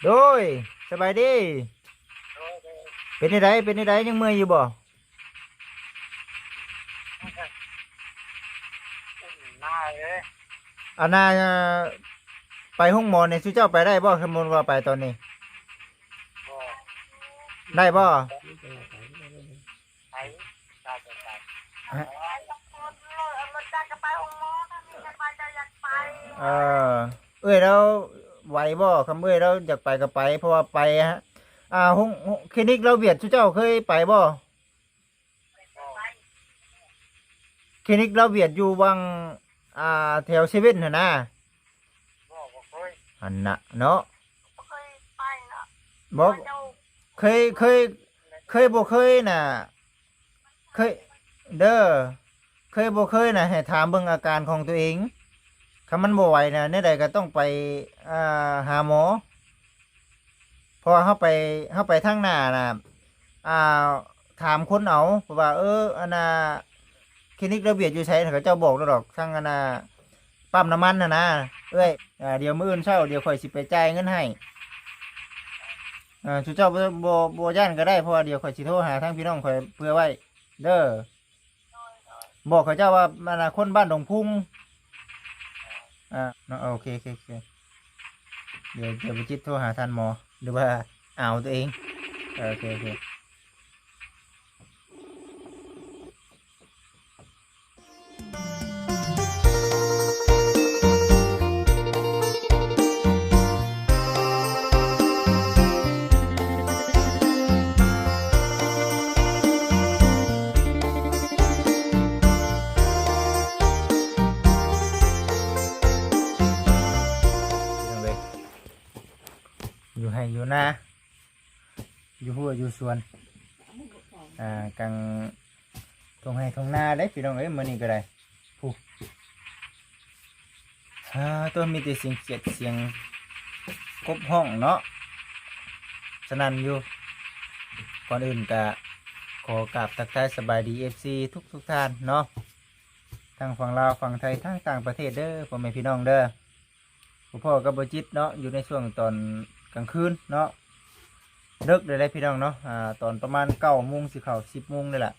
ໂດຍ ສະບາຍດີ. ໂດຍ ໂດຍ. ເປັນແນວໃດ ເປັນແນວໃດ ຍັງເມື່ອຍຢູ່ບໍ່? ນາເອີຍ ອັນນ່າ ໄປໂຮງໝໍນີ້ ຊຸເຈົ້າໄປໄດ້ບໍ່? ສົມມຸດວ່າໄປຕອນນີ້ ບໍ່ ໄດ້ບໍ່? ໄປ ໄປ ໄປ ໄປ ຮະ? ເອີ ເອື້ອຍລາວໄຫວບໍ່? ຄັນເອື້ອຍລາວຢາກໄປກໍໄປ ເພາະວ່າໄປ ອ່າ ໂຮງ ໂຮງ ຄລີນິກລາວຫວຽດ ຊຸເຈົ້າເຄີຍໄປບໍ່? ຄລີນິກລາວຫວຽດຢູ່ວັງ ອ່າ ແຖວເຊເວັນຫັ້ນນາ. ບໍ່ ບໍ່ເຄີຍ ຫັ້ນນະເນາະ. ບໍ່ເຄີຍໄປເນາະ. ບໍ່ ເຈົ້າ ເຄີຍ ເຄີຍ ເຄີຍບໍ່ເຄີຍນະ ເຄີຍ ເດີ ເຄີຍບໍ່ເຄີຍນະ ໃຫ້ຖາມເບິ່ງອາການຂອງຕົວເອງ. ຄັນມັນບໍ່ໄຫວນະ ແນວໃດກໍຕ້ອງໄປ ອ່າ ຫາໝໍ. ເພາະວ່າເຮົາໄປ ເຮົາໄປທາງໜ້ານະ ອ່າ ຖາມຄົນເອົາ ເພາະວ່າ ເອີ ອັນນ່າ ຄລີນິກລາວຫວຽດຢູ່ໃສ ເຂົາເຈົ້າບອກໂລດດອກ ທາງ ອັນນ່າ ປ້ຳນ້ຳມັນຫັ້ນນະເອື້ອຍ. ອ່າ ດຽວມື້ອື່ນເຊົ້າ ດຽວຂ້ອຍຊິໄປຈ່າຍເງິນໃຫ້. ອ່າ ຊຸເຈົ້າບໍ່ ບໍ່ ບໍ່ຢ້ານກໍໄດ້ ເພາະວ່າດຽວຂ້ອຍຊິໂທຫາທາງພີ່ນ້ອງຂ້ອຍເພື່ອໄວ້ເດີ. ບອກເຂົາເຈົ້າວ່າ ອັນນ່າ ຄົນບ້ານດົງພຸງ. ອ່າ ເນາະ ໂອເຄ ໂອເຄ ໂອເຄ. ດຽວ ດຽວບໍ່ຈິດໂທຫາທ່ານໝໍ ຫຼືວ່າອາວຕົວເອງ. ເອີ ໂອເຄ ໂອເຄ. ພີ່ນ້ອງເອີຍ ຢູ່ໄຮ່ຢູ່ນາ ຢູ່ຮົ້ວຢູ່ສວນ ອ່າ ກາງທົ່ງໄຮ່ທົ່ງນາເດ້ພີ່ນ້ອງເອີຍ ມື້ນີ້ກໍໄດ້. ຜູ້ ອ່າ ໂຕ ມີແຕ່ສຽງຂຽດສຽງກົບຮ້ອງເນາະ ສະໜັ່ນຢູ່. ກ່ອນອື່ນກະຂໍກາບທັກທາຍສະບາຍດີ ເອັຟຊີ ທຸກໆທ່ານເນາະ ທັງຝັ່ງລາວ ຝັ່ງໄທ ທັງຕ່າງປະເທດເດີ ພໍ່ແມ່ພີ່ນ້ອງເດີ. ພໍ້ກັບບໍ່ຈິດເນາະ ຢູ່ໃນຊ່ວງຕອນກາງຄືນເນາະ ເດິກເລີຍແຫຼະພີ່ນ້ອງເນາະ ອ່າ ຕອນປະມານເກົ້າໂມງ ຊິເຂົ້າສິບໂມງນີ້ແຫຼະ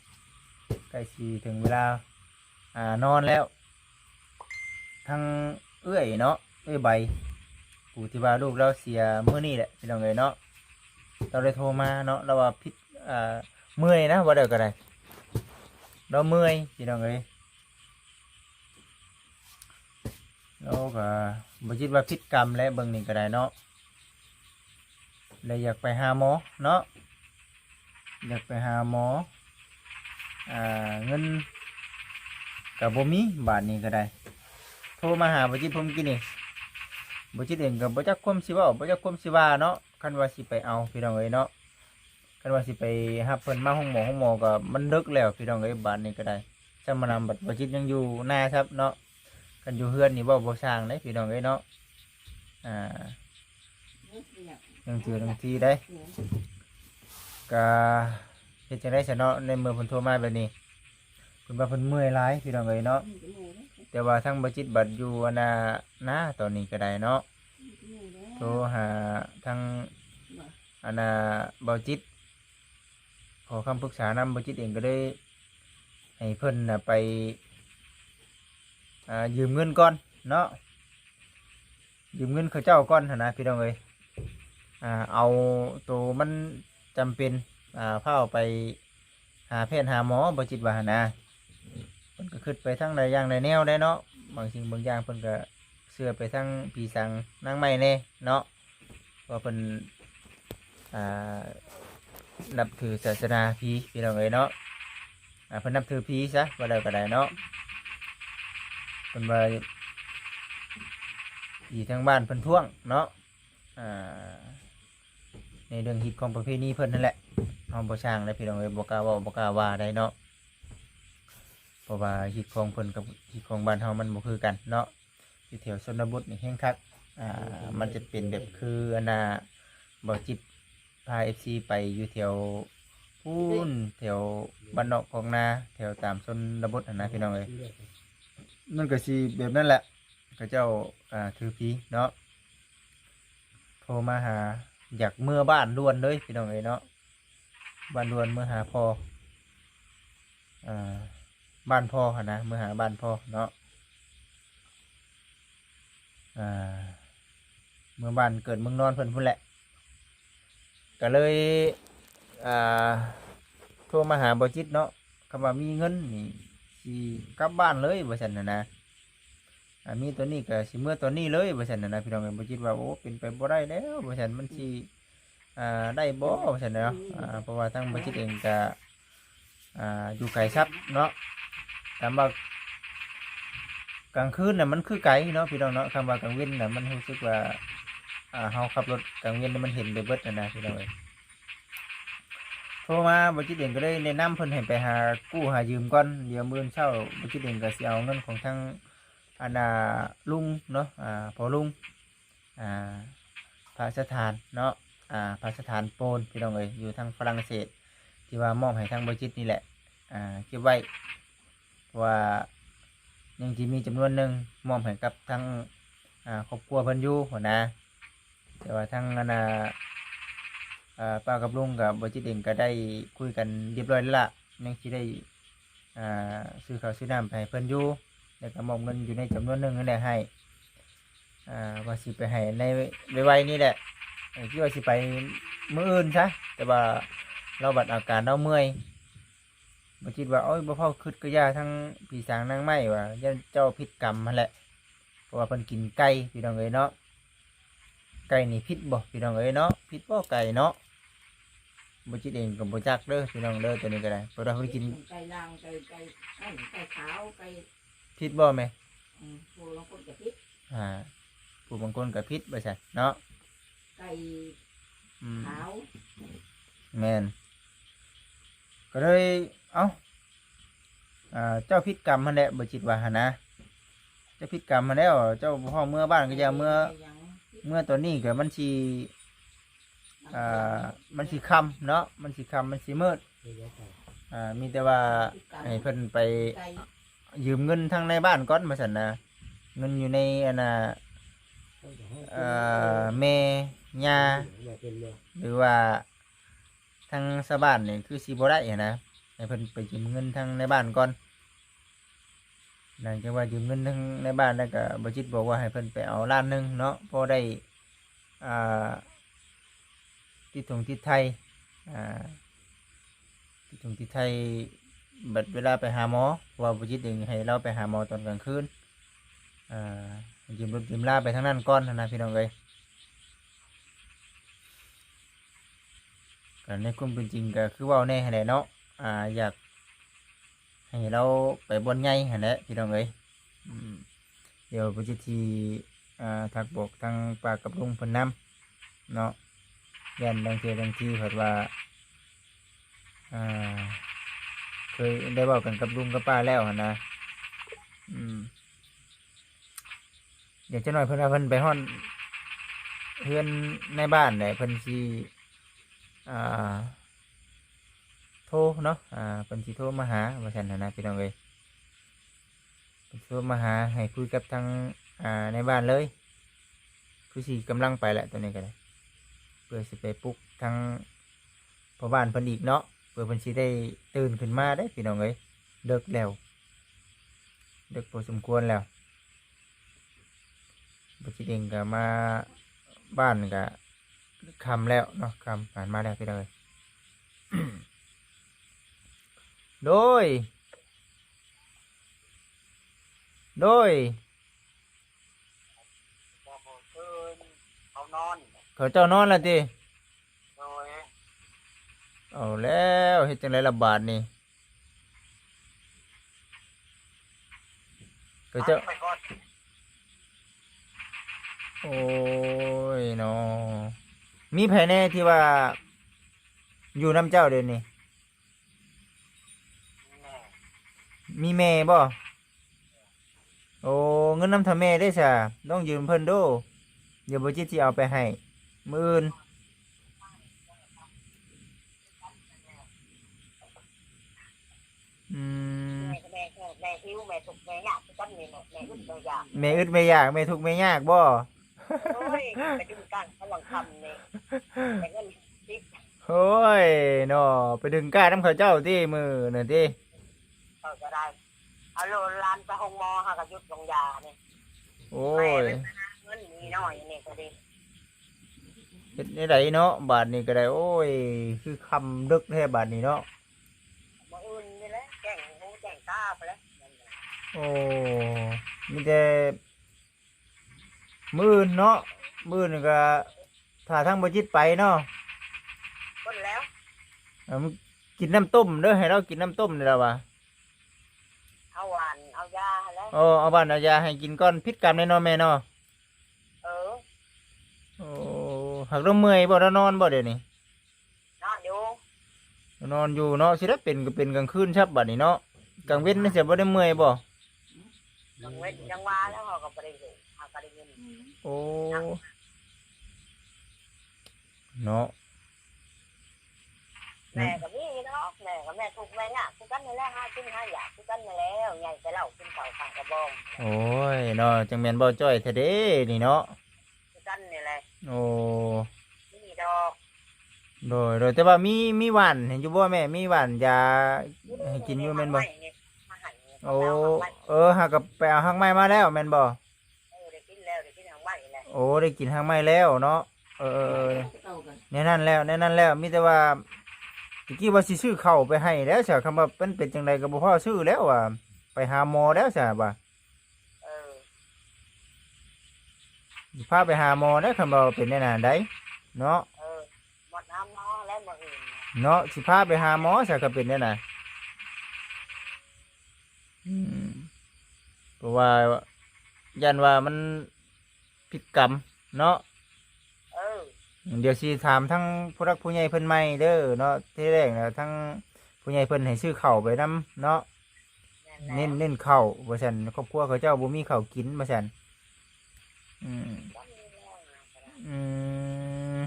ໃກ້ຊິເຖິງເວລາ ອ່າ ນອນແລ້ວ. ທັງເອື້ອຍເນາະ ເອື້ອຍໃບ ຜູ້ທີ່ວ່າລູກລາວເສຍມື້ນີ້ແຫຼະພີ່ນ້ອງເອີຍເນາະ ລາວໄດ້ໂທມາເນາະ ລາວວ່າຜິດ ອ່າ ເມື່ອຍນະ ວ່າແລ້ວກໍໄດ້ ລາວເມື່ອຍພີ່ນ້ອງເອີຍ. ລາວກໍບໍ່ຄິດວ່າຜິດກຳແຫຼະ ເບິ່ງນີ້ກໍໄດ້ເນາະ ແລະຢາກໄປຫາໝໍເນາະ ຢາກໄປຫາໝໍ ອ່າ ເງິນກໍບໍ່ມີ ບາດນີ້ກໍໄດ້ ໂທມາຫາບໍ່ຈິດ ເມື່ອກີ້ນີ້ ບໍ່ຈິດເອງກໍບໍ່ຈັກຄວາມຊິເວົ້າ ບໍ່ຈັກຄວາມຊິວ່າເນາະ ຄັນວ່າຊິໄປເອົາ ພີ່ນ້ອງເອີຍເນາະ. ຄັນວ່າຊິໄປຮັບເພິ່ນມາໂຮງໝໍ ໂຮງໝໍກໍມັນເດິກແລ້ວພີ່ນ້ອງເອີຍ ບາດນີ້ກໍໄດ້ ຊ່ຳມານຳ ບັດບໍ່ຈິດຍັງຢູ່ນາຊັບເນາະ ຄັນຢູ່ເຮືອນນີ້ເວົ້າບໍ່ຊ່າງເດ້ພີ່ນ້ອງເອີຍເນາະ ອ່າ ຍັງເທື່ອ ຍັງທີໄດ້ ກະເຮັດຈັ່ງໃດຊະເນາະ ໃນເມື່ອເພິ່ນໂທມາແບບນີ້ ເພິ່ນວ່າເພິ່ນເມື່ອຍຫຼາຍພີ່ນ້ອງເອີຍເນາະ ແຕ່ວ່າທາງບໍ່ຈິດບັດຢູ່ອັນນ່ານາ ຕອນນີ້ກໍໄດ້ເນາະ ໂທຫາທາງ ອັນນ່າ ເບົາຈິດ ຂໍຄຳປຶກສານຳ ເບົາຈິດເອງກໍເລີຍໃຫ້ເພິ່ນນະໄປ ອ່າ ຢືມເງິນກ່ອນເນາະ ຢືມເງິນເຂົາເຈົ້າກ່ອນຫັ້ນນະ ພີ່ນ້ອງເອີຍ ອ່າ ເອົາໂຕມັນຈຳເປັນ ອ່າ ພາໄປຫາແພດຫາໝໍ ເບົາຈິດວ່າຫັ້ນນະ ເພິ່ນກໍຄິດໄປທັງຫຼາຍຢ່າງຫຼາຍແນວໄດ໋ເນາະ ບາງສິ່ງບາງຢ່າງເພິ່ນກໍ ເຊື່ອໄປທາງຜີສາງນາງໄມ້ແດ່ເນາະ ວ່າເພິ່ນ ອ່າ ນັບຖືສາສະໜາຜີ ພີ່ນ້ອງເອີຍເນາະ ອ່າ ເພິ່ນນັບຖືຜີຊະ ວ່າແລ້ວກໍໄດ້ເນາະ ເພິ່ນວ່າຜີທາງບ້ານເພິ່ນທ້ວງເນາະ ອ່າ ໃນເລື່ອງຮີດຄອງປະເພນີເພິ່ນຫັ້ນແຫຼະ ເຮົາບໍ່ຊ່າງໄດ໋ ພີ່ນ້ອງເອີຍ ບໍ່ກ້າເວົ້າ ບໍ່ກ້າວ່າໄດ໋ເນາະ ເພາະວ່າຮີດຄອງເພິ່ນກັບຮີດຄອງບ້ານເຮົາມັນບໍ່ຄືກັນເນາະ ຢູ່ແຖວຊົນນະບົດນີ້ແຮງຄັກ ອ່າ ມັນຈະເປັນແບບຄືອັນນ່າ ເບົາຈິດພາເອັຟຊີໄປຢູ່ແຖວພຸ້ນ ແຖວບ້ານນອກຄອກນາ ແຖວຕາມຊົນນະບົດຫັ້ນນະ ພີ່ນ້ອງເອີຍ ມັນກໍຊິແບບນັ້ນແຫຼະ ເຂົາເຈົ້າ ອ່າ ຖືຜີເນາະ ໂທມາຫາ ຢາກເມືອບ້ານດ່ວນເລີຍພີ່ນ້ອງເອີຍເນາະ, ບ້ານດ່ວນ ເມືອຫາພໍ່ ອ່າ ບ້ານພໍ່ຫັ້ນນະ, ເມືອຫາບ້ານພໍ່ເນາະ. ອ່າ ເມືອບ້ານເກີດເມືອງນອນເພິ່ນພຸ້ນແຫຼະ. ກະເລີຍ ອ່າ ໂທມາຫາບໍ່ຈິດເນາະ, ຄຳວ່າມີເງິນນີ້ຊິກັບບ້ານເລີຍວ່າຊັ້ນຫັ້ນນະ. ອ່າ ມີຕອນນີ້ກໍຊິເມືອຕອນນີ້ເລີຍວ່າຊັ້ນນະ ພີ່ນ້ອງເອີຍ. ບໍ່ຈິດວ່າ ໂອ້ ເປັນໄປບໍ່ໄດ້ແລ້ວວ່າຊັ້ນ, ມັນຊິ ອ່າ ໄດ້ບໍ່ວ່າຊັ້ນເນາະ. ອ່າ ເພາະວ່າທາງບໍ່ຈິດເອງກໍ ອ່າ ຢູ່ໄກຊັບເນາະ. ຖາມວ່າກາງຄືນນະມັນຄືໄກເນາະ ພີ່ນ້ອງເນາະ, ຄຳວ່າກາງເວັນນະມັນຮູ້ສຶກວ່າ ອ່າ ເຮົາຂັບລົດກາງເວັນນະມັນເຫັນໄດ້ເບິດຫັ້ນນະ ພີ່ນ້ອງເອີຍ. ໂທມາ ບໍ່ຈິດເອງກໍເລີຍແນະນຳເພິ່ນໃຫ້ໄປຫາກູ້ຫາຢືມກ່ອນ, ດຽວມື້ອື່ນເຊົ້າບໍ່ຈິດເອງກໍຊິເອົາເງິນຂອງທາງ ອັນນ່າ ລຸງເນາະ ອ່າ ພໍ່ລຸງ ອ່າ ພະສະຖານເນາະ ອ່າ ພະສະຖານໂປນ ພີ່ນ້ອງເອີຍ ຢູ່ທາງຝຣັ່ງເສດ ທີ່ວ່າມອບໃຫ້ທາງບໍ່ຈິດນີ້ແຫຼະ ອ່າ ເກັບໄວ້ ເພາະວ່າຍັງຊິມີຈຳນວນໜຶ່ງມອບໃຫ້ກັບທາງ ອ່າ ຄອບຄົວເພິ່ນຢູ່ຫັ້ນນະ. ແຕ່ວ່າທາງ ອັນນ່າ ອ່າ ປ້າກັບລຸງກັບບໍ່ຈິດເອງກໍໄດ້ຄຸຍກັນຮຽບຮ້ອຍແລ້ວລະ, ຍັງຊິໄດ້ ອ່າ ຊື້ເຂົ້າຊື້ນ້ຳໄປໃຫ້ເພິ່ນຢູ່ ແລ້ວກໍມອບເງິນຢູ່ໃນຈຳນວນໜຶ່ງນັ້ນແຫຼະໃຫ້ ອ່າ ວ່າຊິໄປໃຫ້ໃນໄວໆນີ້ແຫຼະ, ຄິດວ່າຊິໄປມື້ອື່ນຊະ, ແຕ່ວ່າລາວບັດອາການລາວເມື່ອຍ. ບໍ່ຈິດວ່າ ໂອ້ຍ ບໍ່ພໍຄິດກໍຢ່າ, ທາງຜີສາງນາງໄມ້ວ່າ ຢ້ານເຈົ້າຜິດກຳຫັ້ນແຫຼະ, ເພາະວ່າເພິ່ນກິນໄກ່ ພີ່ນ້ອງເອີຍເນາະ. ໄກ່ນີ້ຜິດບໍ່ ພີ່ນ້ອງເອີຍເນາະ? ຜິດບໍ່ໄກ່ເນາະ? ບໍ່ຈິດເອງກໍບໍ່ຈັກເດີ ພີ່ນ້ອງເດີ, ຕົວນີ້ກໍໄດ້ ເພາະວ່າເພິ່ນກິນ ໄກ່ລາງ ໄກ່ ໄກ່ ໄກ່ຂາວ ໄກ່ ຜິດບໍ່ແມ່? ອືມ ຜູ້ລາງຄົນກໍຜິດ ອ່າ ຜູ້ບາງຄົນກໍຜິດວ່າຊັ້ນເນາະ. ໄກ່ ອືມ ຂາວ ແມ່ນ ກໍເລີຍ ເອົ້າ ອ່າ ເຈົ້າຜິດກຳຫັ້ນແຫຼະ ບໍ່ຈິດວ່າຫັ້ນນະ, ເຈົ້າຜິດກຳຫັ້ນແລ້ວ, ເຈົ້າບໍ່ພ້ອມເມືອບ້ານກໍຢ່າເມືອ, ເມືອຕອນນີ້ກໍມັນຊິ ອ່າ ມັນຊິຄ່ຳເນາະ, ມັນຊິຄ່ຳ ມັນຊິມືດ, ອ່າ ມີແຕ່ວ່າໃຫ້ເພິ່ນໄປຢືມເງິນທາງໃນບ້ານກ່ອນວ່າຊັ້ນນະ, ເງິນຢູ່ໃນ ອັນນ່າ ເອີ ແມ່ ຍ່າ ຫຼືວ່າ ທາງຊາວບ້ານນີ້ຄືຊິບໍ່ໄດ້ຫັ້ນນະ, ໃຫ້ເພິ່ນໄປຢືມເງິນທາງໃນບ້ານກ່ອນ. ຫຼັງຈາກວ່າຢືມເງິນທາງໃນບ້ານແລ້ວກໍ ບໍ່ຈິດບອກວ່າໃຫ້ເພິ່ນໄປເອົາລ້ານໜຶ່ງເນາະ, ພໍໄດ້ ອ່າ ຕິດຖົງຕິດໄທ ອ່າ ຕິດຖົງຕິດໄທ ບັດເວລາໄປຫາໝໍ, ເພາະວ່າບໍ່ຈິດເອງໃຫ້ລາວໄປຫາໝໍຕອນກາງຄືນ, ອ່າ ຢືມລົດຢືມລາໄປທາງນັ້ນກ່ອນຫັ້ນນະ ພີ່ນ້ອງເອີຍ. ກໍໃນຄວາມເປັນຈິງກໍຄືເວົ້າແນ່ຫັ້ນແຫຼະເນາະ, ອ່າ ຢາກໃຫ້ລາວໄປບ່ອນໃຫຍ່ຫັ້ນແຫຼະ ພີ່ນ້ອງເອີຍ. ອືມ ດຽວບໍ່ຈິດຊິ ອ່າ ທັກບອກທາງປ້າກັບລຸງເພິ່ນນຳເນາະ, ຢ້ານບາງເທື່ອບາງທີເພິ່ນວ່າ ອ່າ ເຄີຍໄດ້ເວົ້າກັນກັບລຸງກັບປ້າແລ້ວຫັ້ນນະ. ອືມ ດຽວຈັກໜ້ອຍເພິ່ນວ່າເພິ່ນໄປຮອດເຮືອນໃນບ້ານແຫຼະ ເພິ່ນຊິ ອ່າ ໂທເນາະ, ອ່າ ເພິ່ນຊິໂທມາຫາວ່າຊັ້ນຫັ້ນນະ ພີ່ນ້ອງເອີຍ. ເພິ່ນໂທມາຫາໃຫ້ຄຸຍກັບທາງ ອ່າ ໃນບ້ານເລີຍ, ຄືຊິກຳລັງໄປແຫຼະ ຕອນນີ້ກໍໄດ້ ເພື່ອຊິໄປປຸກທາງພໍ່ບ້ານເພິ່ນອີກເນາະ, ເພື່ອເພິ່ນຊິໄດ້ຕື່ນຂຶ້ນມາເດ້ ພີ່ນ້ອງເອີຍ. ເດິກແລ້ວ ເດິກພໍສົມຄວນແລ້ວ. ບໍ່ຈິດເອງກໍມາບ້ານກໍຄ່ຳແລ້ວເນາະ, ຄ່ຳຜ່ານມາແລ້ວ ພີ່ນ້ອງເອີຍ. ໂດຍ ໂດຍ ເຂົານອນ ເຂົາເຈົ້ານອນແລ້ວຕິ? ໂດຍ ເອົາແລ້ວ ເຮັດຈັ່ງໃດລະບາດນີ້? ເຂົາເຈົ້າ ໂອ້ຍເນາະ, ມີໃຜແດ່ທີ່ວ່າຢູ່ນຳເຈົ້າດຽວນີ້? ມີແມ່ບໍ່? ໂອ້ ເງິນນຳເຖົ້າແມ່ເດ້ຊະ, ຕ້ອງຢືມເພິ່ນດູ, ດຽວບໍ່ຈິດຊິເອົາໄປໃຫ້ມື້ອື່ນ. ອືມ ແມ່ ແມ່ ແມ່ຫິວ ແມ່ທຸກແມ່ຍາກຄືກັນນີ້ແຫຼະ, ແມ່ອຶດແມ່ຢາກ ແມ່ອຶດແມ່ຢາກ ແມ່ທຸກແມ່ຍາກບໍ່? ໂອ້ຍ ໄປດຶງກ້າງເຂົາຫວ່າງຄ່ຳນີ້ ໄດ້ເງິນສິບ ໂອ້ຍເນາະ ໄປດຶງກ້ານນຳເຂົາເຈົ້າຕິມື້ນັ້ນຕິ ເຂົາກໍໄດ້ ເອົາໂລດຫຼານໄປໂຮງໝໍ ເຮົາກໍຢຸດໂຮງຢານີ້ ໂອ້ຍ ແມ່ໄປຫາເງິນນີ້ນ້ອຍນີ້ກໍດີ ເຮັດແນວໃດເນາະ ບາດນີ້ກໍໄດ້ ໂອ້ຍ ຄືຄ່ຳເດິກແທ້ບາດນີ້ເນາະ ມື້ອື່ນນີ້ແຫຼະ ແຈ້ງຫູແຈ້ງຕາໄປແລ້ວ ໂອ້ ມີແຕ່ ມື້ອື່ນເນາະ ມື້ອື່ນກໍຖ້າທາງບໍ່ຈິດໄປເນາະ ພຸ້ນແລ້ວ ເອີ ກິນນ້ຳຕົ້ມເດີ ໃຫ້ລາວກິນນ້ຳຕົ້ມນີ້ລະວ່າ ເອົາຫວ່ານເອົາຢາຫັ້ນແຫຼະ ໂອ້ ເອົາຫວ່ານເອົາຢາໃຫ້ກິນກ່ອນ ຜິດກຳແນ່ເນາະແມ່ເນາະ ເອີ ໂອ້ ຫາກລາວເມື່ອຍບໍ່ ລາວນອນບໍ່ດຽວນີ້? ນອນຢູ່ ນອນຢູ່ເນາະ ຊິໄດ້ເປັນກໍເປັນກາງຄືນຊັບບາດນີ້ເນາະ ກາງເວັນນີ້ຊິບໍ່ໄດ້ເມື່ອຍບໍ່? ກາງເວັນຈັ່ງວ່າແລ້ວ ເຮົາກໍບໍ່ໄດ້ຢູ່ ເຮົາກໍໄດ້ຍິນ ໂອ້ ເນາະ ແມ່ກໍມີດອກ ແມ່ກໍແມ່ທຸກແມ່ຍາກຄືກັນນີ້ແຫຼະ ຫາກິນຫາຢາກຄືກັນນີ້ແຫຼະ ໃຫຍ່ແຕ່ເຫຼົ້າກິນເຂົ້າຂ້າງກະບອງ ໂອ້ຍເນາະ ຈັ່ງແມ່ນເວົ້າຈ້ອຍແທ້ເດ້ນີ້ເນາະ ຄືກັນນີ້ແຫຼະ ໂອ້ ມີດອກ ໂດຍ ໂດຍ ແຕ່ວ່າມີ ມີຫວ່ານໃຫ້ຢູ່ບໍ່ແມ່? ມີຫວ່ານຢາໃຫ້ກິນຢູ່ແມ່ນບໍ່? ໂອ້ ເອີ ຫາກໍໄປເອົາຮາກໄມ້ມາແລ້ວແມ່ນບໍ່? ເອີ ໄດ້ກິນແລ້ວ ໄດ້ກິນຮາກໄມ້ແລ້ວ ໂອ້ ໄດ້ກິນຮາກໄມ້ແລ້ວເນາະ ເອີ ແນວນັ້ນແລ້ວ ແນວນັ້ນແລ້ວ ມີແຕ່ວ່າ ຕະກີ້ວ່າຊິຊື້ເຂົ້າໄປໃຫ້ແລ້ວຊະ ຄັນວ່າມັນເປັນຈັ່ງໃດກໍບໍ່ພໍຊື້ແລ້ວວ່າ ໄປຫາໝໍແລ້ວຊະວ່າ ເອີ ຊິພາໄປຫາໝໍເດີ ຄັນວ່າເປັນແນວນັ້ນໃດເນາະ ເອີ ໝົດຫາໝໍແລ້ວມື້ອື່ນເນາະ ຊິພາໄປຫາໝໍຊະ ຄັນເປັນແນວນັ້ນ ອືມ ເພາະວ່າຢ້ານວ່າມັນຜິດກຳເນາະ ເອີ ດຽວຊິຖາມທາງຜູ້ຫຼັກຜູ້ໃຫຍ່ເພິ່ນໃໝ່ເດີເນາະ ທີແລກນະ ທາງຜູ້ໃຫຍ່ເພິ່ນໃຫ້ຊື້ເຂົ້າໄປນຳເນາະ ແມ່ນແລ້ວ ເນັ້ນ ເນັ້ນເຂົ້າວ່າຊັ້ນ ຄອບຄົວເຂົາເຈົ້າບໍ່ມີເຂົ້າກິນວ່າຊັ້ນ ອືມ ອືມ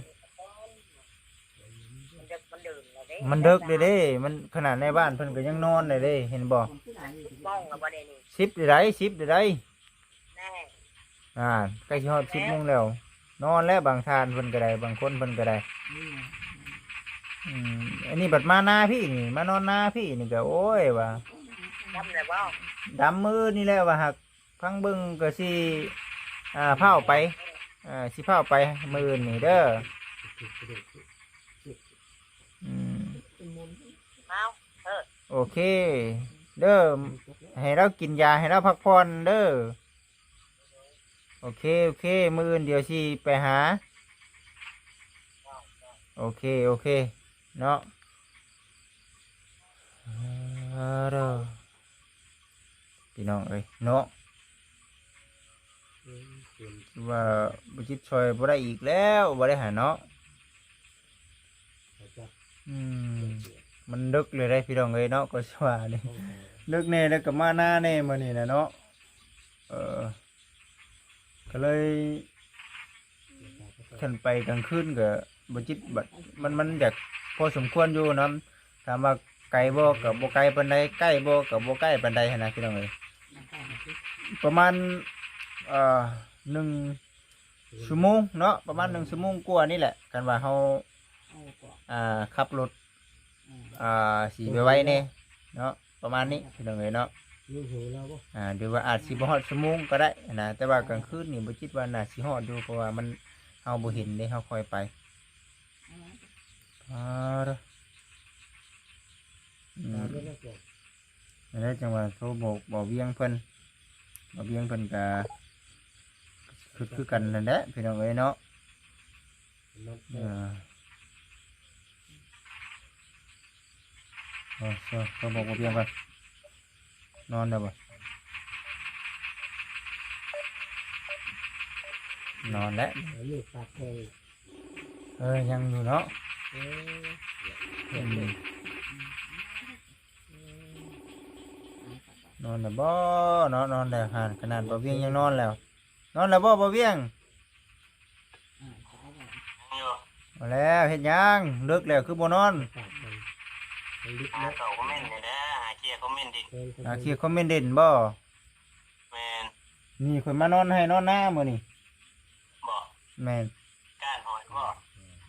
ມັນເດິກ ມັນເດິກແລ້ວເດ້ ມັນເດິກແລ້ວເດ້ ມັນຂະໜາດໃນບ້ານເພິ່ນກໍຍັງນອນແລ້ວເດ້ ເຫັນບໍ່? ສິບໂມງແລ້ວບໍ່ເດນີ້? ສິບໃດ ສິບໃດ ແນ່ ອ່າ ໃກ້ຊິຮອດສິບໂມງແລ້ວ ນອນແລ້ວ ບາງທ່ານເພິ່ນກໍໄດ້ ບາງຄົນເພິ່ນກໍໄດ້ ອືມ ອືມ ອັນນີ້ບັດມານາພີ້ນີ້ ມານອນນາພີ້ນີ້ກໍ ໂອ້ຍ ວ່າ ດຳແລ້ວບໍ່? ດຳມື້ນີ້ແຫຼະວ່າ ຫາກ ຟັງເບິ່ງກໍຊິ ອ່າ ຟ້າວໄປ ເອີ ຊິຟ້າວໄປມື້ອື່ນນີ້ເດີ ອືມ ເອົາ ເອີ ໂອເຄເດີ ໃຫ້ລາວກິນຢາ ໃຫ້ລາວພັກຜ່ອນເດີ ໂອເຄ ໂອເຄ ມື້ອື່ນດຽວຊິໄປຫາ ໂອເຄ ໂອເຄ ເນາະ ເອີ ເດີ ພີ່ນ້ອງເອີຍເນາະ ອືມ ຄືວ່າບໍ່ຈິດຊ່ອຍບໍ່ໄດ້ອີກແລ້ວ ບໍ່ໄດ້ຫາເນາະ ອືມ ມັນເດິກເລີຍເດ້ພີ່ນ້ອງເອີຍເນາະ ກໍຊິວ່ານີ້ ເດິກແດ່ ແລ້ວກໍມານາແດ່ມື້ນີ້ນະເນາະ ເອີ ກໍເລີຍ ຄັນໄປກາງຄືນກໍບໍ່ຈິດ ບັດ ມັນ ມັນຢາກພໍສົມຄວນຢູ່ນຳ ຖາມວ່າໄກບໍ່ກໍບໍ່ໄກປານໃດ ໃກ້ບໍ່ກໍບໍ່ໃກ້ປານໃດຫັ້ນນະພີ່ນ້ອງເອີຍ ປະມານ ເອີ ໜຶ່ງຊົ່ວໂມງເນາະ ປະມານໜຶ່ງຊົ່ວໂມງກວ່ານີ້ແຫຼະ ຄັນວ່າເຮົາ ອ່າ ຂັບລົດ ອ່າ ຊິໄວໆແດ່ເນາະ ປະມານນີ້ພີ່ນ້ອງເອີຍເນາະ ອ່າ ຫຼືວ່າອາດຊິບໍ່ຮອດຊົ່ວໂມງກໍໄດ້ນະ ແຕ່ວ່າກາງຄືນນີ້ບໍ່ຄິດວ່າໜ້າຊິຮອດຢູ່ ເພາະວ່າມັນ ເຮົາບໍ່ເຫັນເດ້ ເຮົາຄ່ອຍໄປ ອ່າ ອືມ ນັ້ນແຫຼະ ຈັ່ງວ່າໂທບອກບ່າວວຽງເພິ່ນ ບ່າວວຽງເພິ່ນກະຄຶດຄືກັນນັ້ນແຫຼະພີ່ນ້ອງເອີຍເນາະ ເອີ ໂອ້ ໂທບອກບ່າວວຽງກ່ອນ ນອນແລ້ວບໍ່? ນອນແລ້ວ ເອີ ຍັງຢູ່ເນາະ ເອີ ອືມ ນອນແລ້ວບໍ່ເນາະ ນອນແລ້ວຫັ້ນ ຂະໜາດບ່າວວຽງຍັງນອນແລ້ວ ນອນແລ້ວບໍ່ບ່າວວຽງ? ຢູ່ ເອົາແລ້ວ ເຮັດຫຍັງ? ເລິກແລ້ວຄືບໍ່ນອນ? ຫາເຂົ້າຄອມເມັນນີ້ແຫຼະ ຫາເຄຍຄອມເມັນດິນ ຫາເຄຍຄອມເມັນດິນບໍ່? ແມ່ນ ນີ້ຂ້ອຍມານອນໄຮ່ນອນນາມື້ນີ້ ບໍ່? ແມ່ນ ກ້ານຫອຍບໍ່?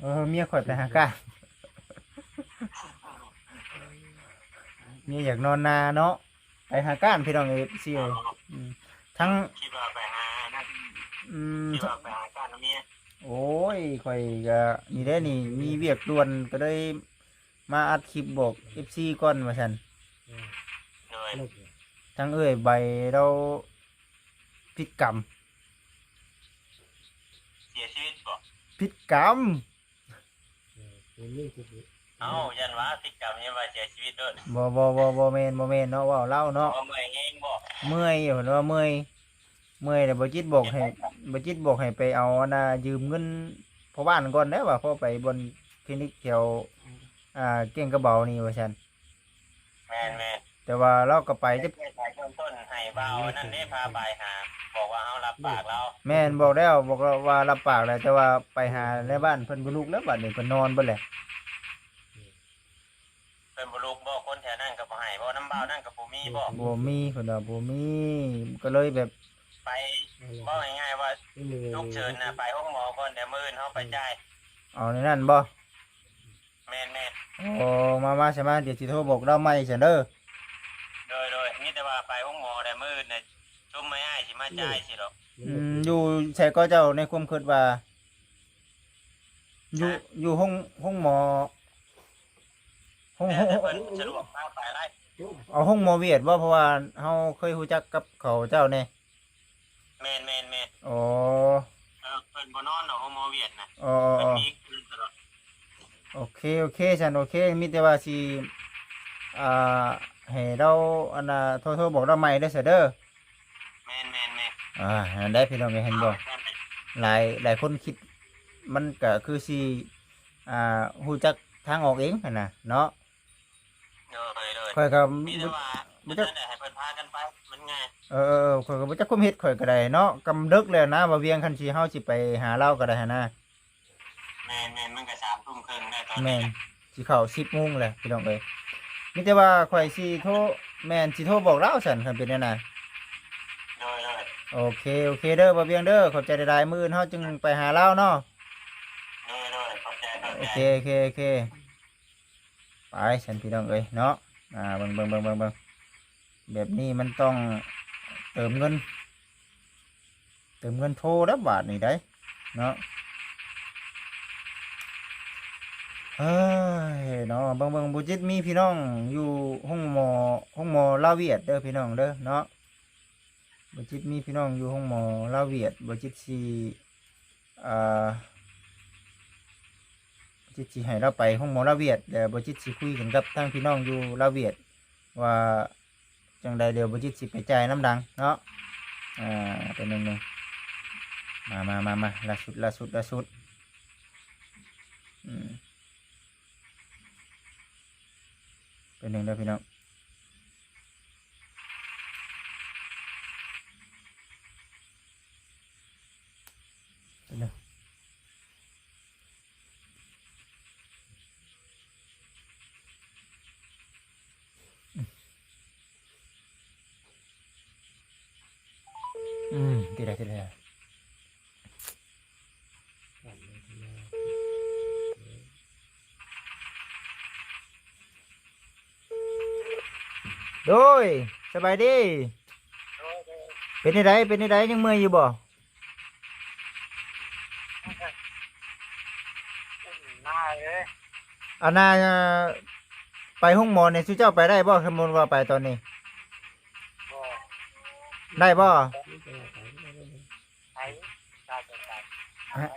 ເອີ ເມຍຂ້ອຍໄປຫາກ້ານ ເມຍຢາກນອນນາເນາະ ໄປຫາກ້ານ ພີ່ນ້ອງເອັຟຊີເອີຍ. ອໍ ອືມ ທັງ ຄິດວ່າໄປຫານັ້ນ ອືມ ຄິດວ່າໄປຫາກ້ານນຳເມຍ. ໂອ້ຍ ຂ້ອຍກະນີ້ເດ້ນີ້ ມີວຽກດ່ວນ ກະເລີຍມາອັດຄລິບບອກເອັຟຊີກ່ອນວ່າຊັ້ນ. ໂດຍ ທັງເອື້ອຍໃບລາວຜິດກຳ ເສຍຊີວິດບໍ? ຜິດກຳ. ເອົ້າ ຢ້ານວ່າຜິດກຳ ຢ້ານວ່າເສຍຊີວິດໂລດ. ບໍ່ ບໍ່ ບໍ່ ບໍ່ແມ່ນ ບໍ່ແມ່ນເນາະ ເວົ້າລາວເນາະ. ເມື່ອຍແຮງບໍ? ເມື່ອຍ ເພິ່ນວ່າເມື່ອຍ ເມື່ອຍແລ້ວ ບໍ່ຈິດບອກໃຫ້ ບໍ່ຈິດບອກໃຫ້ໄປເອົາອັນນ່າ ຢືມເງິນພໍ່ບ້ານກ່ອນແດ່ວ່າ ພໍໄປບ່ອນຄລີນິກແຖວ ອ່າ ແກ້ງກະເບົານີ້ວ່າຊັ້ນ. ແມ່ນໆ ແຕ່ວ່າລາວກໍໄປ ແຕ່ເບື້ອຍສາຍເບື້ອງຕົ້ນໃຫ້ບ່າວນັ້ນເດ້ພາໄປຫາ ບອກວ່າເຮົາຮັບປາກລາວ. ແມ່ນ ບອກແລ້ວ ບອກວ່າຮັບປາກແລ້ວ ແຕ່ວ່າໄປຫາໃນບ້ານເພິ່ນບໍ່ລຸກແລ້ວ ບາດນີ້ເພິ່ນນອນເບິດແລ້ວ. ເພິ່ນບໍ່ລຸກບໍ? ຄົນແຖວນັ້ນກໍບໍ່ໃຫ້ບໍ? ນຳບ່າວນັ້ນກໍບໍ່ມີບໍ? ບໍ່ມີ ເພິ່ນວ່າບໍ່ມີ ກໍເລີຍແບບ ໄປ ເວົ້າງ່າຍໆວ່າ ສຸກເສີນນະ ໄປໂຮງໝໍກ່ອນ ດຽວມື້ອື່ນເຮົາໄປຈ່າຍ. ເອົາແນວນັ້ນບໍ? ແມ່ນໆ. ໂອ້ ມາໆ ຊະມາ ດຽວຊິໂທບອກລາວໃໝ່ຊັ້ນເດີ. ໂດຍໆ ມີແຕ່ວ່າໄປໂຮງໝໍແດ່ ມື້ອື່ນນະ ຊຸມອ້າຍໆຊິມາຈ່າຍຊິດອກ. ອືມ ຢູ່ໃສກໍເຈົ້າ ໃນຄວາມຄິດວ່າ? ຢູ່ ຢູ່ໂຮງ ໂຮງໝໍ ໂຮງ ແລ້ວແຕ່ເພິ່ນສະດວກພາໄປໄດ້. ເອົາໂຮງໝໍຫວຽດບໍ? ເພາະວ່າເຮົາເຄີຍຮູ້ຈັກກັບເຂົາເຈົ້າແດ່. ແມ່ນໆໆ. ໂອ້ ເອີ ເພິ່ນບໍ່ນອນດອກ ໂຮງໝໍຫວຽດນະ. ໂອ້ ເພິ່ນມີຄືນຕະຫຼອດ. ໂອເຄ ໂອເຄ ຊັ້ນໂອເຄ ມີແຕ່ວ່າຊິ ອ່າ ໃຫ້ລາວ ອັນນ່າ ໂທ ໂທບອກລາວໃໝ່ເດີ ຊະເດີ. ແມ່ນໆໆ. ອ່າ ນັ້ນແຫຼະ ພີ່ນ້ອງເອີຍ ເຫັນບໍ່? ເອົາ ນັ້ນແຫຼະ ຫຼາຍ ຫຼາຍຄົນຄິດ ມັນກະຄືຊິ ອ່າ ຮູ້ຈັກທາງອອກເອງຫັ້ນນະເນາະ. ໂດຍໆ ຂ້ອຍກໍມີແຕ່ວ່າ ບໍ່ ບໍ່ຈັກ ໃຫ້ເພິ່ນພາກັນໄປ ມັນງ່າຍ. ເອີໆໆ ຂ້ອຍກໍບໍ່ຈັກຄວາມເຮັດ ຂ້ອຍກໍໄດ້ເນາະ ກຳເດິກແລ້ວນະ ວ່າວຽງ ຄັນຊິ ເຮົາຊິໄປຫາລາວກໍໄດ້ຫັ້ນນະ. ແມ່ນໆ ມັນກໍສາມທຸ່ມເຄິ່ງແລ້ວຕອນນີ້. ແມ່ນ ຊິເຂົ້າສິບໂມງແລ້ວ ພີ່ນ້ອງເອີຍ ມີແຕ່ວ່າຂ້ອຍຊິໂທ ແມ່ນ ຊິໂທບອກລາວຊັ້ນ ຄັນເປັນແນວນັ້ນ. ໂດຍໆ ໂອເຄ ໂອເຄເດີ ບ່າວວຽງເດີ ຂອບໃຈຫຼາຍໆ ມື້ອື່ນເຮົາຈຶ່ງໄປຫາລາວເນາະ. ໂດຍໆ ຂອບໃຈ ຂອບໃຈ ໂອເຄ ໂອເຄ ໂອເຄ. ໄປຊັ້ນພີ່ນ້ອງເອີຍເນາະ ອ່າ ເບິ່ງໆໆໆ ແບບນີ້ມັນຕ້ອງເຕີມເງິນ ເຕີມເງິນໂທແລ້ວບາດນີ້ໄດ໋ເນາະ. ເອີຍເນາະ ເບິ່ງໆ ບໍ່ຈິດມີພີ່ນ້ອງຢູ່ໂຮງໝໍ ໂຮງໝໍລາວຫວຽດເດີພີ່ນ້ອງເດີເນາະ. ບໍ່ຈິດມີພີ່ນ້ອງຢູ່ໂຮງໝໍລາວຫວຽດ ບໍ່ຈິດຊິ ອ່າ ບໍ່ຈິດຊິໃຫ້ລາວໄປໂຮງໝໍລາວຫວຽດ ແລ້ວບໍ່ຈິດຊິຄຸຍກັນກັບທາງພີ່ນ້ອງຢູ່ລາວຫວຽດ ວ່າຈັ່ງໃດ ດຽວບໍ່ຈິດຊິໄປຈ່າຍນຳດັງເນາະ. ອ່າ ແປັນໜຶ່ງ ມາໆໆໆ ລ່າສຸດ ລ່າສຸດ ລ່າສຸດ ອືມ ແປັນໜຶ່ງເດີພີ່ນ້ອງ ແປັນໜຶ່ງ. ອືມ ຕິດແລ້ວ ຕິດແລ້ວ. ໂດຍ ສະບາຍດີ. ເປັນແນວໃດ ເປັນແນວໃດ ຍັງເມື່ອຍຢູ່ບໍ່? ອັນນ່າ ໄປໂຮງໝໍນີ້ ຊຸເຈົ້າໄປໄດ້ບໍ່? ສົມມຸດວ່າໄປຕອນນີ້ ໄດ້ບໍ່? ໄປ ໄດ້ ໄດ້ ໄດ້ ຮະ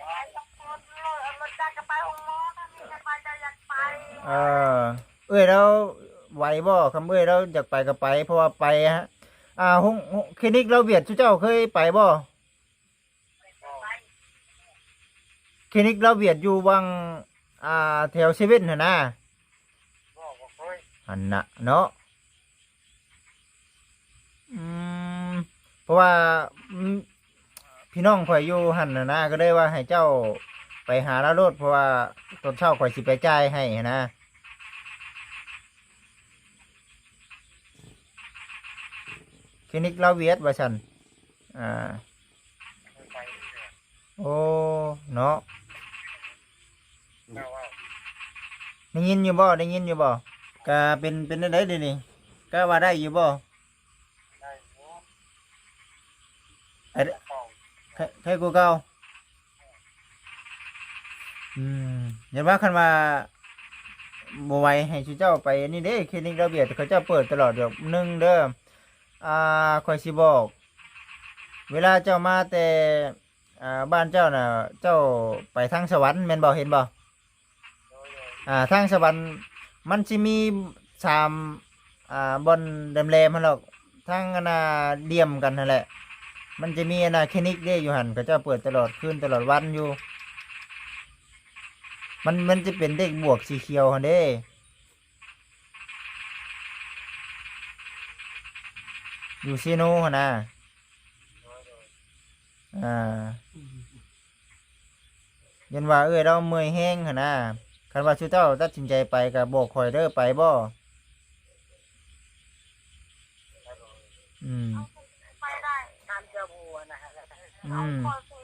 ເອີ ເອື້ອຍລາວໄຫວບໍ່? ຄັນເອື້ອຍລາວຢາກໄປກໍໄປ ເພາະວ່າໄປ ອ່າ ໂຮງ ໂຮງ ຄລີນິກລາວຫວຽດ ຊຸເຈົ້າເຄີຍໄປບໍ່? ຄລີນິກລາວຫວຽດຢູ່ວັງ ອ່າ ແຖວເຊເວັນຫັ້ນນະ. ບໍ່ ບໍ່ເຄີຍ. ຫັ້ນນະເນາະ. ອືມ ເພາະວ່າ ອືມ ພີ່ນ້ອງຂ້ອຍຢູ່ຫັ້ນນະນະ ກໍເລີຍວ່າໃຫ້ເຈົ້າໄປຫາລາວໂລດ ເພາະວ່າຕອນເຊົ້າຂ້ອຍຊິໄປຈ່າຍໃຫ້ຫັ້ນນະ. ຄລີນິກລາວຫວຽດວ່າຊັ້ນ. ອ່າ ເຄີຍໄປຢູ່ເທື່ອ. ໂອ້ ເນາະ ໄດ້ຍິນຢູ່ບໍ່? ໄດ້ຍິນຢູ່ບໍ່? ກະເປັນ ເປັນແນວໃດດຽວນີ້? ກະວ່າໄດ້ຢູ່ບໍ່? ໄດ້ຢູ່ ໄດ້ ໄດ້ກວ່າເກົ່າ ໄດ້ ໄດ້ກວ່າເກົ່າ. ອືມ ຢ້ານວ່າ ຄັນວ່າບໍ່ໄຫວ ໃຫ້ຊຸເຈົ້າໄປອັນນີ້ເດ້ ຄລີນິກລາວຽດ ເຂົາເຈົ້າເປີດຕະຫຼອດດອກ ໜຶ່ງເດີ ອ່າ ຂ້ອຍຊິບອກ ເວລາເຈົ້າມາແຕ່ ອ່າ ບ້ານເຈົ້ານະ ເຈົ້າໄປທາງສະຫວັນແມ່ນບໍ່? ເຫັນບໍ່? ໂດຍໆ ອ່າ ທາງສະຫວັນມັນຊິມີສາມ ອ່າ ບ່ອນແຫຼມໆຫັ້ນດອກ ທາງອັນນ່າ ດ່ຽມກັນຫັ້ນແຫຼະ ມັນຈະມີອັນນ່າ ຄລີນິກເດ້ຢູ່ຫັ້ນ ເຂົາເຈົ້າເປີດຕະຫຼອດຄືນຕະຫຼອດວັນຢູ່ ມັນ ມັນຈະເປັນເລກບວກສີຂຽວຫັ້ນເດ້ ຢູ່ເຊໂນຫັ້ນນະ ໂດຍໆ ອ່າ ຢ້ານວ່າເອື້ອຍລາວເມື່ອຍແຮງຫັ້ນນະ ຄັນວ່າຊຸເຈົ້າຕັດສິນໃຈໄປກະບອກຂ້ອຍເດີ ໄປບໍ່? ອືມ ໄປໄດ້ ຖາມເຈົ້າຜູ້ຫັ້ນນະ ອືມ ຂ້ອຍຊິ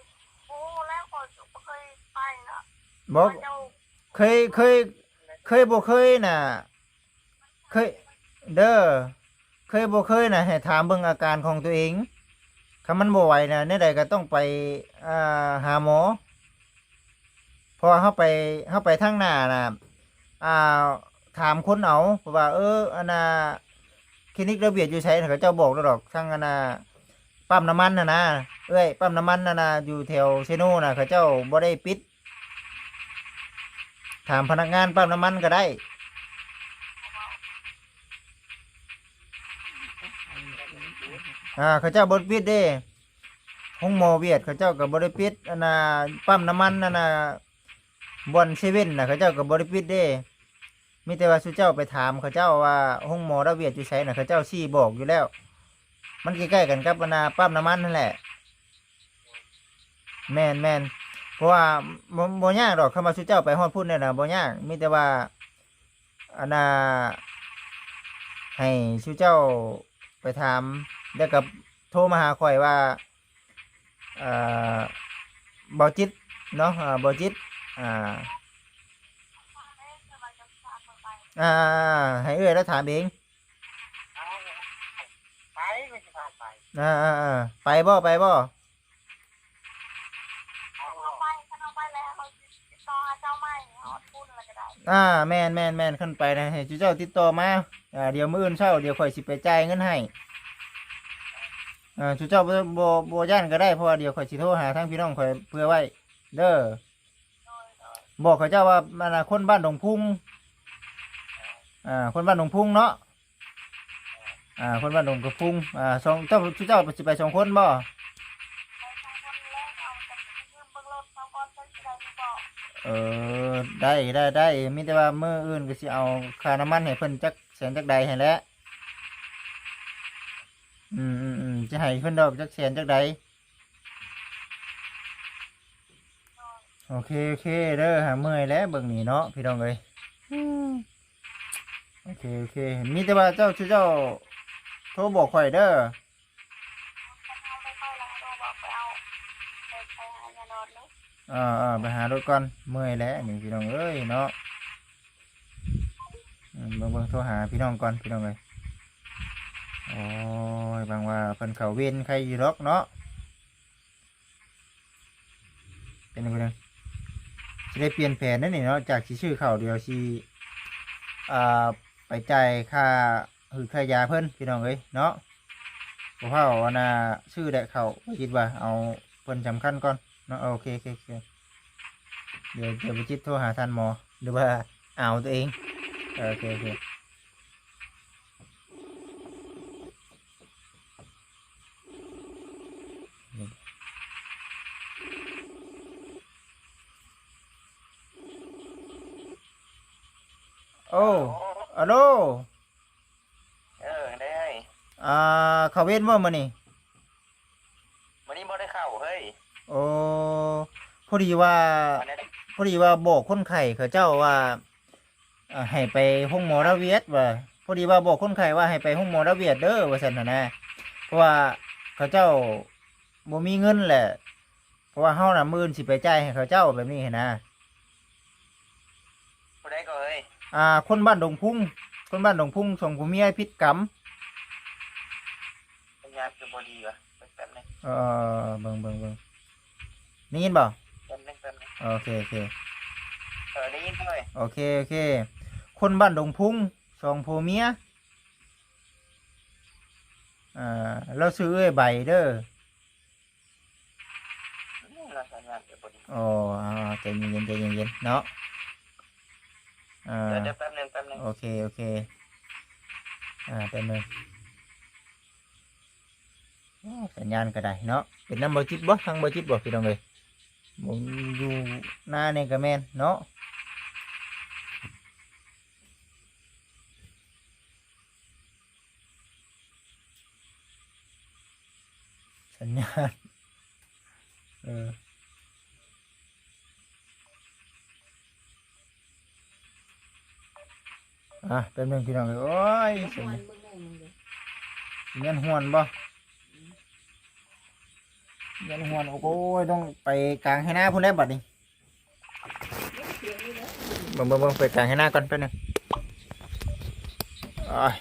ຮູ້ແລ້ວ ຂ້ອຍຊິບໍ່ເຄີຍໄປລະ ບໍ່ ເຈົ້າ ເຄີຍ ເຄີຍ ເຄີຍບໍ່ເຄີຍນະ ເຄີຍ ເດີ ເຄີຍບໍ່ເຄີຍນະ ໃຫ້ຖາມເບິ່ງອາການຂອງຕົວເອງ ຄັນມັນບໍ່ໄຫວນະ ແນວໃດກໍຕ້ອງໄປ ອ່າ ຫາໝໍ ເພາະວ່າເຮົາໄປ ເຮົາໄປທາງໜ້ານະ ອ່າ ຖາມຄົນເອົາ ເພາະວ່າ ເອີ ອັນນ່າ ຄລີນິກລາວຽດຢູ່ໃສນະ ເຂົາເຈົ້າບອກໂລດດອກ ທາງອັນນ່າ ປ້ຳນ້ຳມັນຫັ້ນນະ ເອື້ອຍ ປ້ຳນ້ຳມັນຫັ້ນນະ ຢູ່ແຖວເຊໂນນະ ເຂົາເຈົ້າບໍ່ໄດ້ປິດ ຖາມພະນັກງານປ້ຳນ້ຳມັນກໍໄດ້ ອ່າ ເຂົາເຈົ້າບໍ່ໄດ້ປິດເດ້ ໂຮງໝໍຫວຽດເຂົາເຈົ້າກໍບໍ່ໄດ້ປິດ ອັນນ່າ ປ້ຳນ້ຳມັນ ອັນນ່າ ບ່ອນເຊເວັ່ນນະ ເຂົາເຈົ້າກໍບໍ່ໄດ້ປິດເດ້ ມີແຕ່ວ່າຊຸເຈົ້າໄປຖາມເຂົາເຈົ້າວ່າ ໂຮງໝໍລາວຫວຽດຢູ່ໃສນະ ເຂົາເຈົ້າຊີ້ບອກຢູ່ແລ້ວ ມັນໃກ້ໆກັນກັບ ອັນນ່າ ປ້ຳນ້ຳມັນຫັ້ນແຫຼະ. ແມ່ນໆ ເພາະວ່າບໍ່ ບໍ່ຍາກດອກ ຄຳວ່າຊຸເຈົ້າໄປຮອດພຸ້ນແລ້ວນະ ບໍ່ຍາກ ມີແຕ່ວ່າ ອັນນ່າ ໃຫ້ຊຸເຈົ້າໄປຖາມ ແລ້ວກໍໂທມາຫາຂ້ອຍວ່າ ເອີ ເບົາຈິດເນາະ ເບົາຈິດ ອ່າ ອ່າ ໃຫ້ເອື້ອຍລາວຖາມເອງ ໄປ ໄປບໍ່ ໄປບໍ່? ເຮົາໄປ ຄັນເຮົາໄປແລ້ວ ເຮົາຊິຕິດຕໍ່ຫາເຈົ້າໃໝ່ ຮອດພຸ້ນແລ້ວກໍໄດ້ ອ່າ ແມ່ນໆໆ ຄັນໄປນະ ໃຫ້ຊຸເຈົ້າຕິດຕໍ່ມາ ອ່າ ດຽວມື້ອື່ນເຊົ້າ ດຽວຂ້ອຍຊິໄປຈ່າຍເງິນໃຫ້ ອ່າ ຊຸເຈົ້າບໍ່ ບໍ່ ບໍ່ຢ້ານກໍໄດ້ ເພາະວ່າດຽວຂ້ອຍຊິໂທຫາທາງພີ່ນ້ອງຂ້ອຍເພື່ອໄວ້ເດີ ບອກເຂົາເຈົ້າວ່າ ອັນນ່າ ຄົນບ້ານດົງພຸງ ອ່າ ຄົນບ້ານດົງພຸງເນາະ ອ່າ ຄົນບ້ານດົງກະພຸງ ອ່າ ສອງ ເຈົ້າ ເຈົ້າຊິໄປສອງຄົນບໍ່? ໄປສອງຄົນແລ້ວ ເອົາ ແຕ່ຢືມເບິ່ງລົດເຂົາກ່ອນ ເພິ່ນຊິໄດ້ຫຼືບໍ່? ເອີ ໄດ້ ໄດ້ ໄດ້ ມີແຕ່ວ່າມື້ອື່ນກໍຊິເອົາຄ່ານ້ຳມັນໃຫ້ເພິ່ນຈັກແສນຈັກໃດຫັ້ນແຫຼະ ອືມໆໆ ຈະໃຫ້ເພິ່ນດອກຈັກແສນຈັກໃດ ໂອເຄ ໂອເຄເດີ ຫາເມື່ອຍແລ້ວເບິ່ງນີ້ເນາະ ພີ່ນ້ອງເອີຍ ໂອເຄ ໂອເຄ ມີແຕ່ວ່າເຈົ້າ ເຈົ້າໂທບອກຂ້ອຍເດີ ເອີ ເອີ ໄປຫາລົດກ່ອນ ເມື່ອຍແລ້ວນີ້ ພີ່ນ້ອງເອີຍເນາະ ອືມ ເບິ່ງ ເບິ່ງ ໂທຫາພີ່ນ້ອງກ່ອນ ພີ່ນ້ອງເອີຍ ໂອ້ຍ ຫວັງວ່າເພິ່ນເຂົ້າເວນໄຄຢູ່ດອກເນາະ. ເປັນຫຍັງ ເປັນຫຍັງ ຊິໄດ້ປ່ຽນແຜນແລ້ວນີ້ເນາະ ຈາກຊິຊື້ເຂົ້າ ດຽວຊິ ອ່າ ໄປຈ່າຍຄ່າຫືດຄ່າຢາເພິ່ນ ພີ່ນ້ອງເອີຍເນາະ ບໍ່ຟ້າວ ອັນນ່າ ຊື້ແຫຼະເຂົ້າ ບໍ່ຄິດວ່າ ເອົາເພິ່ນສຳຄັນກ່ອນເນາະ ໂອເຄ ໂອເຄ ໂອເຄ ດຽວ ດຽວບໍ່ຈິດໂທຫາທ່ານໝໍ ຫຼືວ່າເອົາຕົວເອງ ເອີ ໂອເຄ ໂອເຄ. ໂອ້ ອາໂລ ເອີ ໄດ້ ອ່າ ເຂົ້າເວນບໍ່ມື້ນີ້? ມື້ນີ້ບໍ່ໄດ້ເຂົ້າເຮີ້ຍ ໂອ້ ພໍດີວ່າ ອັນນັ້ນ ພໍດີວ່າບອກຄົນໄຂ້ເຂົາເຈົ້າວ່າ ອ່າ ໃຫ້ໄປໂຮງໝໍລາວຫວຽດວ່າ ພໍດີວ່າບອກຄົນໄຂ້ວ່າໃຫ້ໄປໂຮງໝໍລາວຫວຽດເດີວ່າຊັ້ນຫັ້ນນະ ເພາະວ່າເຂົາເຈົ້າບໍ່ມີເງິນແຫຼະ າະວ່າເຮົານະ ມື້ອື່ນຊິໄປຈ່າຍໃຫ້ເຂົາເຈົ້າແບບນີ້ຫັ້ນນະ. ຜູ້ໃດກໍເອີຍ? ອ່າ ຄົນບ້ານດົງພຸງ, ຄົນບ້ານດົງພຸງ ສອງຜົວເມຍຜິດກຳ. ສັນຍານຄືບໍ່ດີວະ ແປັບໜຶ່ງ. ເອີ ເບິ່ງໆໆ ໄດ້ຍິນບໍ່? ແປັບໜຶ່ງ ແປັບໜຶ່ງ. ໂອເຄ ໂອເຄ ເອີ ໄດ້ຍິນເລີຍ. ໂອເຄ ໂອເຄ ຄົນບ້ານດົງພຸງ ສອງຜົວເມຍ. ອ່າ ລາວຊື່ເອື້ອຍໃບເດີ. ອືມ ລາວສັນຍານກໍບໍ່ດີ. ອໍ ອ່າ ໃຈເຢັນໆ ໃຈເຢັນໆ ເນາະ. ອ່າ ດຽວ ດຽວແປັບໜຶ່ງ ແປັບໜຶ່ງ. ໂອເຄ ໂອເຄ ອ່າ ແປັບໜຶ່ງ. ໂອ້ ສັນຍານກໍໄດ້ເນາະ. ເປັນນຳບໍ່ຈິດບໍ່? ທາງບໍ່ຈິດບໍ່ ພີ່ນ້ອງເອີຍ? ບໍ່ ຢູ່ນານີ້ກໍແມ່ນເນາະ. ສັນຍານ ເອີ ອ່ະ ແປັບໜຶ່ງ ພີ່ນ້ອງເອີຍ. ໂອ້ຍ ສັນຍານ ສັນຍານຮ່ວນບໍ່? ສັນຍານຮ່ວນ. ໂອ້ຍ ຕ້ອງໄປກາງໄຮ່ນາພຸ້ນແລ້ວບັດນີ້. ເບິ່ງ ເບິ່ງ ເບິ່ງ ໄປກາງໄຮ່ນາກ່ອນ ແປັບໜຶ່ງ. ໂອ້ຍ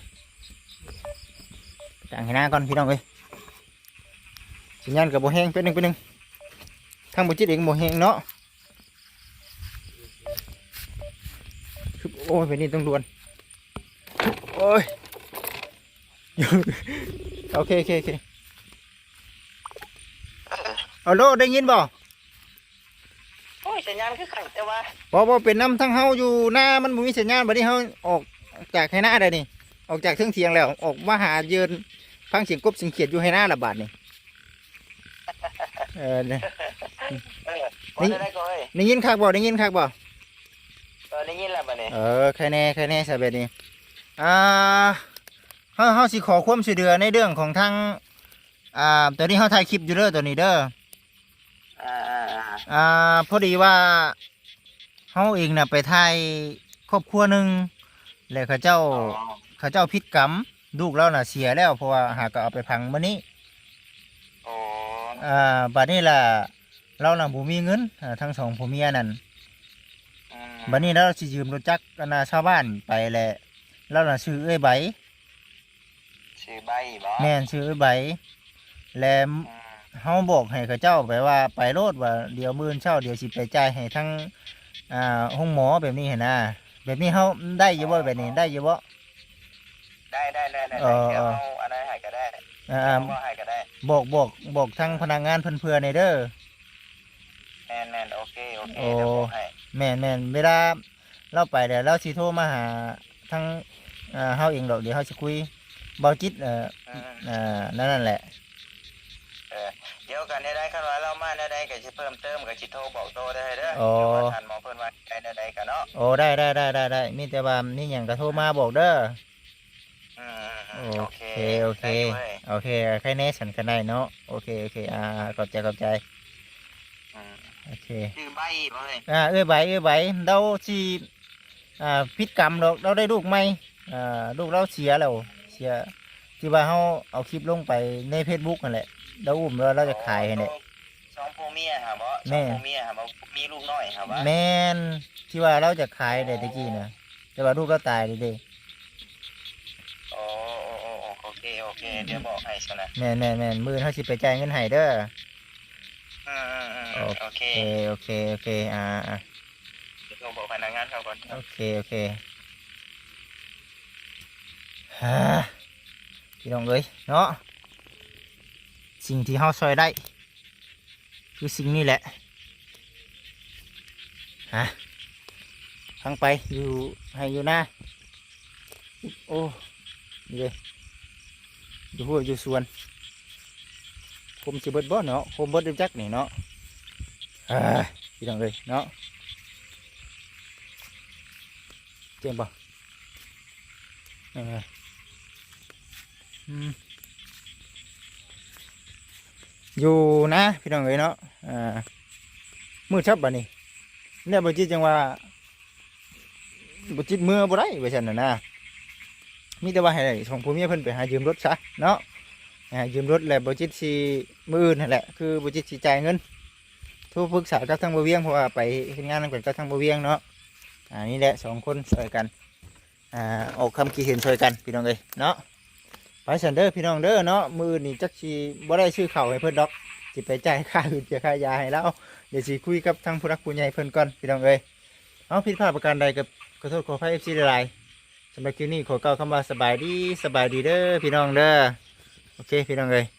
ກາງໄຮ່ນາກ່ອນ ພີ່ນ້ອງເອີຍ. ສັນຍານກໍບໍ່ແຮງ ແປັບໜຶ່ງ ແປັບໜຶ່ງ. ທາງບໍ່ຈິດເອງບໍ່ແຮງເນາະ. ໂອ້ຍ ແບບນີ້ຕ້ອງດ່ວນ. ໂອ້ຍ ໂອເຄ ໂອເຄ ໂອເຄ. ເອີ ຮັລໂຫຼ ໄດ້ຍິນບໍ່? ໂອ້ຍ ສັນຍານຄືຂັດແຕ່ວ່າ. ບໍ່ ບໍ່ເປັນນຳ ທາງເຮົາຢູ່ນາມັນບໍ່ມີສັນຍານ. ບັດນີ້ເຮົາອອກຈາກໄຮ່ນາໄດ້ນີ້ ອອກຈາກເທິງຖຽງແລ້ວ ອອກມາຫາເຢິນ ຟັງສຽງກົບສຽງຂຽດຢູ່ໄຮ່ນາລະບາດນີ້. ເອີ ນີ້ ເອີ ວ່າແນວໃດກໍເອີຍ? ໄດ້ຍິນຄັກບໍ່? ໄດ້ຍິນຄັກບໍ່? ເອີ ໄດ້ຍິນແລ້ວບັດນີ້. ເອີ ໃຄແນ່ ໃຄແນ່ຊະແບບນີ້. ອ່າ ເຮົາ ເຮົາຊິຂໍຄວາມຊ່ວຍເຫຼືອໃນເລື່ອງຂອງທາງ ອ່າ ຕອນນີ້ເຮົາຖ່າຍຄລິບຢູ່ເດີ ຕອນນີ້ເດີ. ອ່າ ອ່າ ອ່າ ພໍດີວ່າເຮົາເອງນະໄປຖ່າຍຄອບຄົວໜຶ່ງ ແລະ ເຂົາເຈົ້າ ອໍ ເຂົາເຈົ້າຜິດກຳ ລູກລາວນະເສຍແລ້ວ ເພາະວ່າຫາກໍເອົາໄປຝັງມື້ນີ້. ອໍ ອ່າ ບາດນີ້ລະ ລາວນະບໍ່ມີເງິນ ອ່າ ທັງສອງຜົວເມຍນັ້ນ. ອືມ ບາດນີ້ລາວຊິຢືມລົດຈັກ ອັນນະ ຊາວບ້ານໄປ ແລະ ລາວນະຊື່ເອື້ອຍໃບ. ຊື່ໃບບໍ? ແມ່ນ ຊື່ໃບ ແລະ ອືມ ເຮົາບອກໃຫ້ເຂົາເຈົ້າໄປວ່າ ໄປໂລດວ່າ ດຽວມື້ອື່ນເຊົ້າ ດຽວຊິໄປຈ່າຍໃຫ້ທາງ ອ່າ ໂຮງໝໍແບບນີ້ຫັ້ນນະ. ແບບນີ້ເຮົາໄດ້ຢູ່ບໍ່? ອໍ ແບບນີ້ໄດ້ຢູ່ບໍ່? ໄດ້ ໄດ້ ໄດ້ ໄດ້ ເອີ ດຽວເຮົາອັນນັ້ນໃຫ້ກໍໄດ້ ອ່າ ດຽວເຮົາເວົ້າໃຫ້ກໍໄດ້. ບອກ ບອກ ບອກທາງພະນັກງານເພິ່ນເຜື່ອແດ່ເດີ. ແມ່ນໆ ໂອເຄ ໂອເຄ ໂອ້ ດຽວບອກໃຫ້. ແມ່ນໆ ເວລາລາວໄປແລ້ວ ລາວຊິໂທມາຫາທາງ ເອີ ເຮົາເອງດອກ ດຽວເຮົາຊິຄຸຍ ເບົາຈິດ ເອີ ອືມ ເອີ ນັ້ນ ນັ້ນແຫຼະ. ເອີ ດຽວກັນແນວໃດ ຄັນວ່າລາວມາແນວໃດກໍຊິເພີ່ມເຕີມ ກໍຊິໂທບອກໂຕເດີ ເດີ. ອໍ ດຽວວ່າທ່ານໝໍເພິ່ນວ່າແນວໃດກໍເນາະ. ໂອ້ ໄດ້ ໄດ້ ໄດ້ ໄດ້ ມີແຕ່ວ່າມີຫຍັງກໍໂທມາບອກເດີ. ອືມ ໂອເຄ ໂອເຄ ໂອເຄ ໄດ້ເວີຍ ໂອເຄ ໃຄແນ່ສັນກັນໄດ້ເນາະ. ໂອເຄ ໂອເຄ ອ່າ ຂອບໃຈ ຂອບໃຈ. ອືມ ໂອເຄ ຊື່ໃບບໍເອີຍ? ອ່າ ເອື້ອຍໃບ ເອື້ອຍໃບ ລາວຊິ ອ່າ ຜິດກຳດອກ ລາວໄດ້ລູກໃໝ່ ອ່າ ລູກລາວເສຍແລ້ວ ເສຍ ທີ່ວ່າເຮົາເອົາຄລິບລົງໄປໃນເຟສບຸກຫັ້ນແຫຼະ ລາວອຸ້ມແລ້ວລາວຈະຂາຍຫັ້ນແຫຼະ. ອໍ ສອງຜົວເມຍຫາບໍ? ແມ່ນ ສອງຜົວເມຍຫາບໍ? ມີລູກນ້ອຍຫາບໍ? ແມ່ນ ທີ່ວ່າລາວຈະຂາຍແດ່ຕະກີ້ນະ ແຕ່ວ່າລູກລາວຕາຍແລ້ວເດ້. ໂອ້ ໂອ້ ໂອ້ ໂອເຄ ໂອເຄ ດຽວບອກໃຫ້ຊະນະ. ແມ່ນໆໆ ມື້ອື່ນເຮົາຊິໄປຈ່າຍເງິນໃຫ້ເດີ. ອືມໆໆ ໂອເຄ ໂອເຄ ໂອເຄ ໂອເຄ ອ່າໆ ດຽວໂທບອກພະນັກງານເຂົາກ່ອນ. ໂອເຄ ໂອເຄ ພີ່ນ້ອງເອີຍເນາະ ສິ່ງທີ່ເຮົາຊ່ອຍໄດ້ ຄືສິ່ງນີ້ແຫຼະ ຮະ ທາງໄປຢູ່ໄຮ່ຢູ່ນາ. ໂອ້ ນີ້ເດ້ ຢູ່ຮົ້ວຢູ່ສວນ ຄົມຊິເບິດບໍ່ເນາະ? ຄົມເບິດຈັກນີ້ເນາະ. ອ່າ ພີ່ນ້ອງເອີຍເນາະ ເຈັບບໍ່? ເອີ ອືມ ຢູ່ນາ ພີ່ນ້ອງເອີຍເນາະ. ອ່າ ມືດຄັບບາດນີ້ ແລ້ວບໍ່ຈິດຈັ່ງວ່າ ບໍ່ຈິດເມືອບໍ່ໄດ້ວ່າຊັ້ນນະນາ. ມີແຕ່ວ່າໃຫ້ສອງຜົວເມຍເພິ່ນໄປຫາຢືມລົດຊະເນາະ ໃຫ້ຫາຢືມລົດ ແລ້ວບໍ່ຈິດຊິ ມື້ອື່ນຫັ້ນແຫຼະ ຄືບໍ່ຈິດຊິຈ່າຍເງິນ. ໂທປຶກສາກັບທາງບໍ່ວຽງ ເພາະວ່າໄປເຮັດງານນຳກັນກັບທາງບໍ່ວຽງເນາະ. ອ່າ ນີ້ແຫຼະ ສອງຄົນຊ່ອຍກັນ ອ່າ ອອກຄຳຄິດເຫັນຊ່ອຍກັນ ພີ່ນ້ອງເອີຍເນາະ. ໄປຊັ້ນເດີພີ່ນ້ອງເດີເນາະ, ມື້ອື່ນນີ້ຈັກຊິບໍ່ໄດ້ຊື້ເຂົ້າໃຫ້ເພິ່ນດອກ, ຊິໄປຈ່າຍຄ່າຫືດ ຈ່າຍຄ່າຢາໃຫ້ລາວ. ດຽວຊິຄຸຍກັບທາງຜູ້ຫຼັກຜູ້ໃຫຍ່ເພິ່ນກ່ອນ ພີ່ນ້ອງເອີຍ. ເອົາ ຜິດພາດປະການໃດກໍຂໍໂທດຂໍອະໄພ ເອັຟຊີ ຫຼາຍໆ. ສຳລັບຄລິບນີ້ຂໍກ່າວຄຳວ່າສະບາຍດີ ສະບາຍດີເດີພີ່ນ້ອງເດີ. ໂອເຄ ພີ່ນ້ອງເອີຍ.